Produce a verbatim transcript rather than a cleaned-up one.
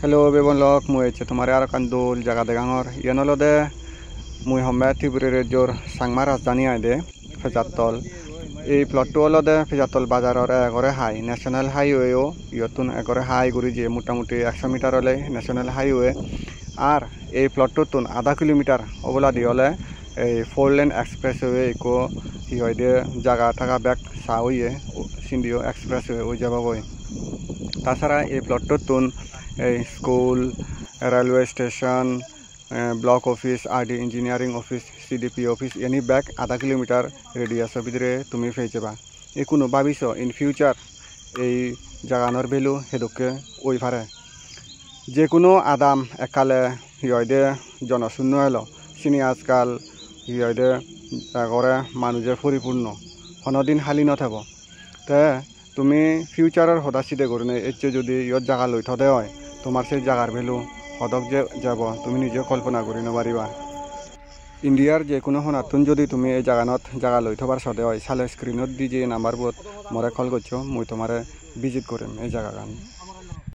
Hello bebon lok, mui ecche tomare aro ekkan dol jaga degangor. Iyen olode mui homme Tripura rejjor Changma rajdhani aide Pejattol. Ei plot-to olode Pejattol bajaror ekkore hai, National Highway-o iyottun ekkore hai guri je motamuti ekso meter ole National Highway. Ar ei plot-tottun ada kilometer oboladi ole ei four lane expressway, ekko hi hoide jaga taga bek sa oye, o-, sindiyo expressway oi jabogoi. Tasara ei plot-tottun ei school, railway station, eh, block office, R D engineering office, C D P office, iyeni bek ada kilometer radius-o bidire tumi pei jeba. Ikkunu babi so, in future ei jaganor value hedokke oi pare. Je hono adam ekkale hi hoide jonosunno elo, sini ajkal hi hoide ekkore manuje poripunno, honodin hali no thebo. Te tumi future-or hoda side gurinei ecche judi iyot jaga loi thode oi, tomar se jagar value hodok je jebo, tumi nije kolpona guri no pariba. India-r je hono honattun judi tumi ei jaganot jaga loi thobar sode oi, sale screen-ot di je number-bot more call goccho, mui tomare visit gurim ei jagagan.